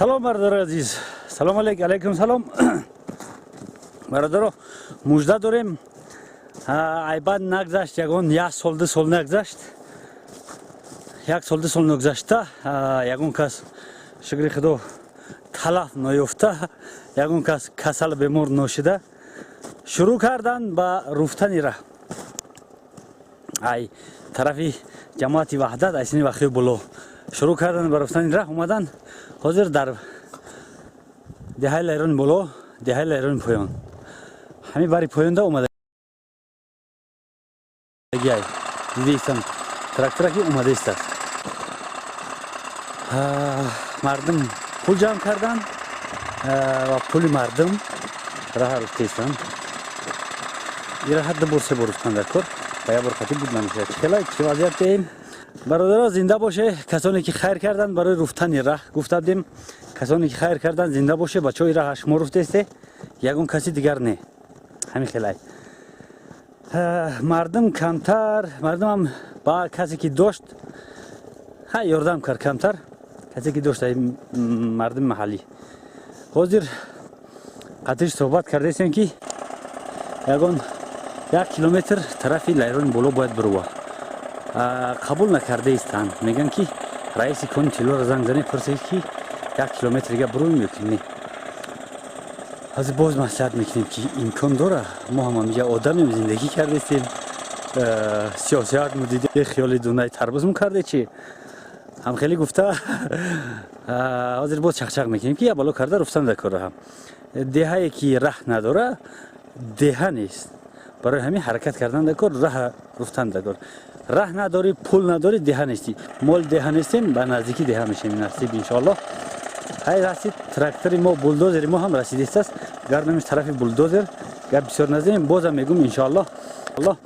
Салом, бародари азиз, салом алейк, алейкум салом, бародаро. Мужда дорем. Айбад нагзашт, ягон як сол, 2 сол нагзашт, як сол, 2 сол нагзашта, ягон кас, шукри худо, талаф наёфта, ягон кас касал бемор ношида, шурӯъ кардан ба руфтани раҳ. Ай тарафи ҷамоати Ваҳдат, айсини вахи боло шурӯъ кардан ба руфтани раҳ. Омадан, ҳозир дар деҳаи Лайрони боло, деҳаи Лайрони поён, ҳамин бари поёнда омадагиай. Дидистам трактора ки омада истааст. Мардум пул ҷамъ кардан ва пули мардум раҳа руфтаистанд. Ира ду бор, се бор руфтан дар кор, ба як бор қатӣ буд намешавад. Чӣ хела, чӣ вазъият деем? Бародаро, зинда боше касоне ки хайр карданд барои руфтани раҳ. Гуфта будем, касоне ки хайр карданд, зинда боше. Бачаҳои раҳа шумо руфтесте, ягон каси дигар не. Ҳамин хелай мардум камтар, мардумам ба касе ки дошт, ҳа, ёрдам кард камтар, касе ки дошт, мардуми маҳаллӣ. Ҳозир қатиш суҳбат кардастем, ки ягон 1 километр тарафи Лайрони боло бояд бирува. Қабул накардаистанд, мегӯянд ки раиси кони тиллоро занг занед, пурсед, ки 1 километр дига бируем ё ки не. Ҳозир боз маслиҳат мекунем, ки имкон дора. Мо ҳам ҳамиҷа одамем, зиндагӣ кардастем, сиёсият мудиде, хиёли дунаи тарбузмон карде, чи ҳам хеле гуфта. Ҳозир боз чақчақ мекунем, ки я бало карда руфтан дар кора. Ҳам деҳае ки раҳ надора, деҳа нест. Барои ҳамин ҳаракат кардан дар кор, раҳ руфтан дар кор. Раҳ надорӣ, пул надорӣ, деҳа нестӣ. Мол деҳа нестем, ба наздикӣ деҳа мешем, насиб, иншоаллоҳ. Ҳай, расид трактори мо, булдозери мо ҳам расидистааст. Гардамиш тарафи булдозер, гап бисёр назанем. Бозам мегум, иншоаллоҳ, аллоҳ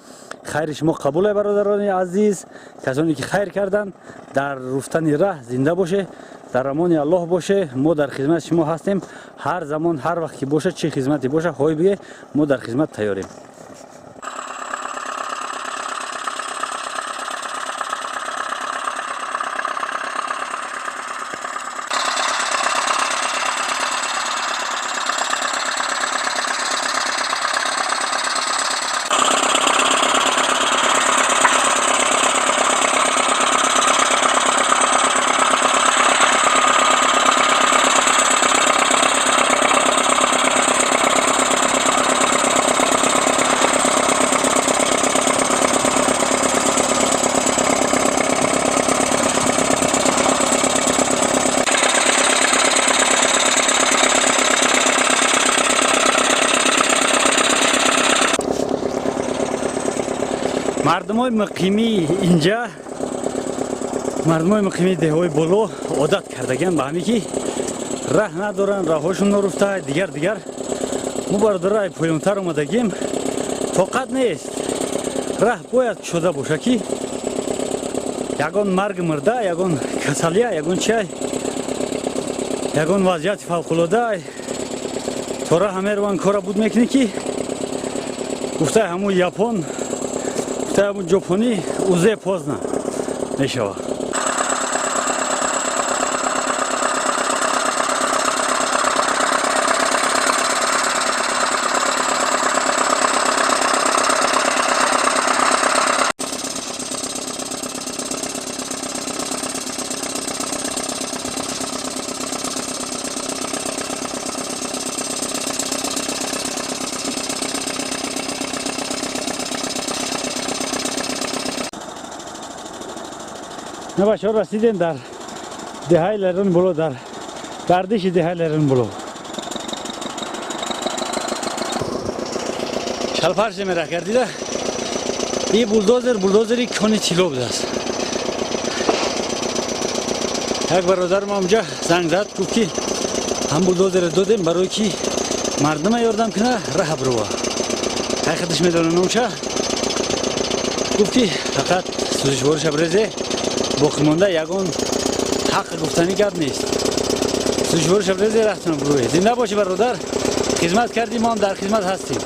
хайри шумо қабуле, бародарони азиз. Касоне ки хайр карданд дар руфтани раҳ, зинда боше, дар амони Аллоҳ боше. Мо дар хизмати шумо ҳастем ҳар замон, ҳар вақт ки боша, чӣ хизмате боша, ҳой биге, мо дар хизмат тайёрем. Мардумои муқимии инҷа, мардумои муқимии деҳҳои боло одат кардагиан ба ҳаме ки раҳ надоранд, раҳҳошон наруфта, дигар дигар. Мо, бародаро, ай поёнтар омадагим, тоқат нест. Раҳ бояд шуда боша, ки ягон марги мурда, ягон касалия, ягон чай, ягон вазъияти фавқулода, то раҳа мераванд, кора буд мекунӣ, ки гуфтаи ҳамун япон, гуфтаи ҳамун ҷопонӣ, уже поздно мешавад. На, бачаҳо, расидем дар деҳаи Лайрони боло, дар гардиши деҳаи Лайрони боло. Шалфарше мераҳ кардида. И булдозер, булдозери кони тилло будааст. Як бародарам онҷа занг зад, гуфт, ки ҳам булдозеро додем, барое ки мардума ёрдам куна, раҳа бирова. Ҳақиқаташ медонам номша. Гуфт, ки фақат сӯзишвориша бирезе, боқимонда ягон ҳақ гуфтанӣ гап нест. Сӯзишвориша бирезе, рафтам бирӯе. Зинда бошӣ, бародар, хизмат кардӣ, мо ҳам дар хизмат ҳастем.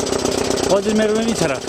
Ҳозир меравем ин тараф.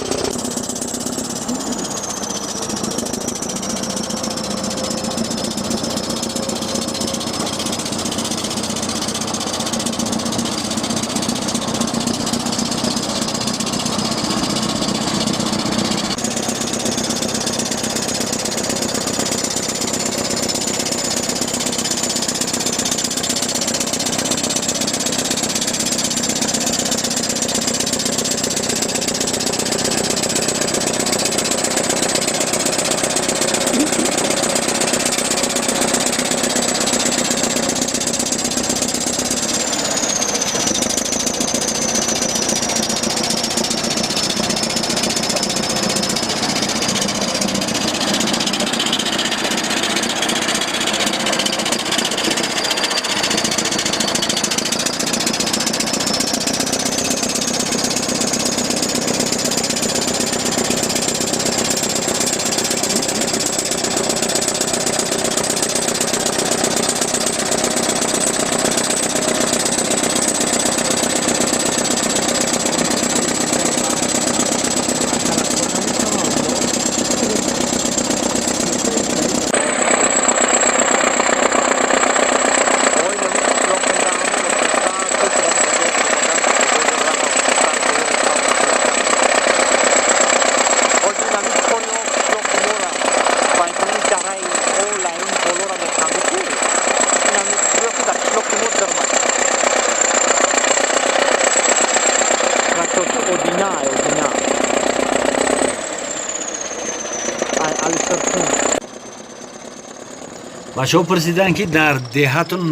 Бачаҳо пурсиданд, ки дар деҳатон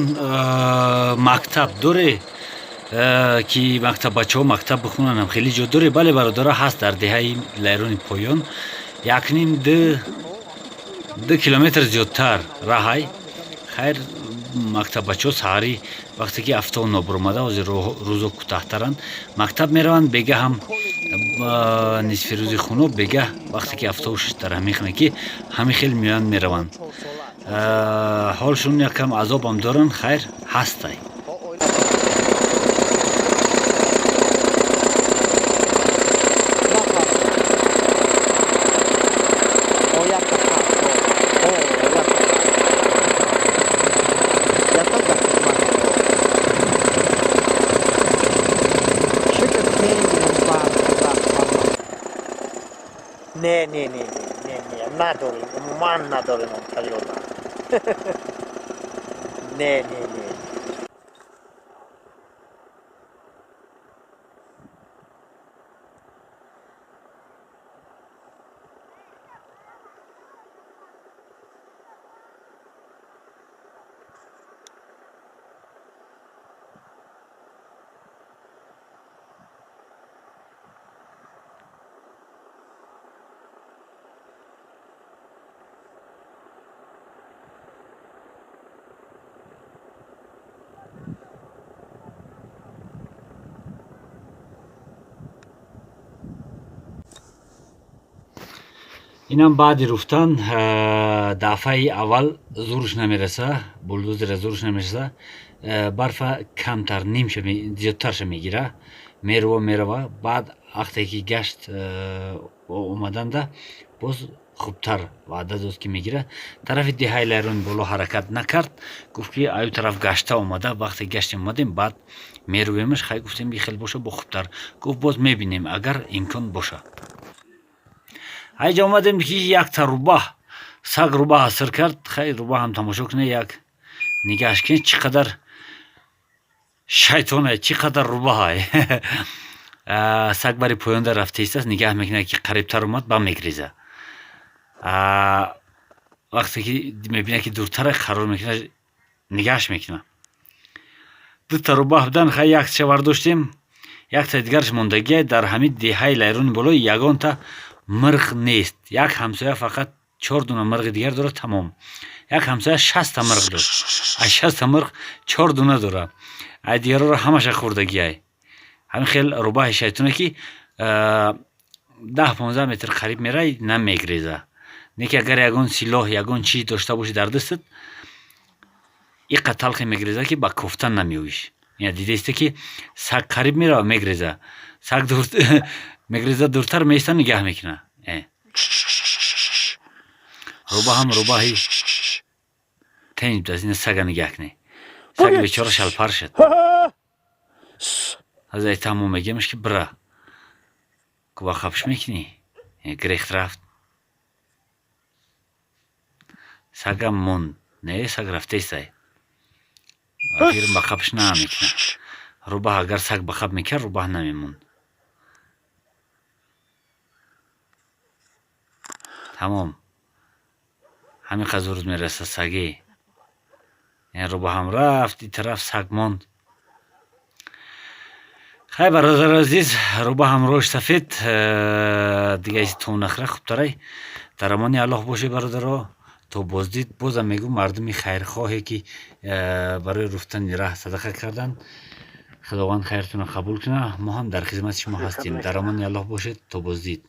мактаб доре, ки мактаб бачаҳо мактаб бихонанд, хеле ҷо доре? Бале, бародара, ҳаст, дар деҳаи Лайрони Поён якним ду километр зиёдтар раҳай. Хайр, мактаб бачаҳо саҳарӣ, вақте ки афтоб нобуромада, ҳозир рӯзо кӯтаҳтаранд, мактаб мераванд. Бегаҳ ҳам нисфи рӯзи хуно, бегаҳ вақте ки афтоб шуд, дар ҳамин хона ки ҳамин хел меоянд, мераванд. Ҳолшон якам азобам доранд, хайр, ҳастай. Не, не, не, не, не, надорем, умуман надорем он таёда. Не, не, не. Инам баъди руфтан дафъаи аввал зурш намераса, булдозера зурш намераса, барфа камтар нимша зиёдтарша мегира, мерува, мерава. Баъд вақте ки гашт омаданда, боз хубтар ваъда дод, ки мегира. Тарафи деҳаи Лайрони Боло ҳаракат накард, гуфт, ки аю тараф гашта омада, вақте гаштем, омадем, баъд мерувемаш. Хай, гуфтем, би хел боша, бо хубтар. Гуфт, боз мебинем, агар имкон боша. Ҳайҷа омадем, ки якта рӯбаҳ, саг рӯбаҳ асир кард. Хай, рӯбаҳам тамошо куне, як нигаҳш кунед, чӣ қадар шайтоне, чӣ қадар рӯбаҳай. Саг бари поёнда рафта истааст, нигаҳ мекунад, ки қарибтар омад, ба мегреза. Вақте ки мебинад, ки дуртара, қарор мекунад, нигаҳш мекунад. Дута рӯбаҳ будан, хай, якча вардоштем, якта дигараш мондагия. Дар ҳамин деҳаи Лайрони Боло ягонта мирғ нест. Як ҳамсоя фақат чор дуна мирғи дигар дорад, тамом. Як ҳамсоя 60-та мирғ дошт, аз 60-та мирғ чор дуна дорад, ай дигарро ҳамаша хӯрдагиай. Ҳамин хел рӯбаҳи шайтоне, ки 10-15 метр қариб мерай, намегреза. Не ки агар ягон силоҳ, ягон чиз дошта бошӣ дар дастат, иқа талхе мегреза, ки ба кофтан намеоиш. Дидаиста, ки саг қариб мерава, мегреза, саг мегреза, дуртар меиста, нигаҳ мекунад. Рӯбаҳам рӯбаҳи тенҷ будааст. Ина сага нигаҳ кунед, саг бечора шалпар шуд. Аз айтамо мегемаш, ки бира куба хапш мекунӣ. Гирехт, рафт, сагам монд. Не, саг рафтаистай, охир ба қапш намекунад рӯбаҳ. Агар саг ба қап мекард, рӯбаҳ намемонд. Тамом, ҳамин қадр зуд мераса сагӣ. Рӯбаҳам рафт ин тараф, саг монд. Хай, бародари азиз, рӯбаҳам роҳи сафед, дига то нахра хубтарай. Дар амони Аллоҳ бошед, бародаро, то боздид. Бозам мегӯм, мардуми хайрхоҳе, ки барои руфтани раҳ садақа карданд, Худованд хайртонро қабул кунад. Мо ҳам дар хизмати шумо ҳастем. Дар амони Аллоҳ бошед, то боздид.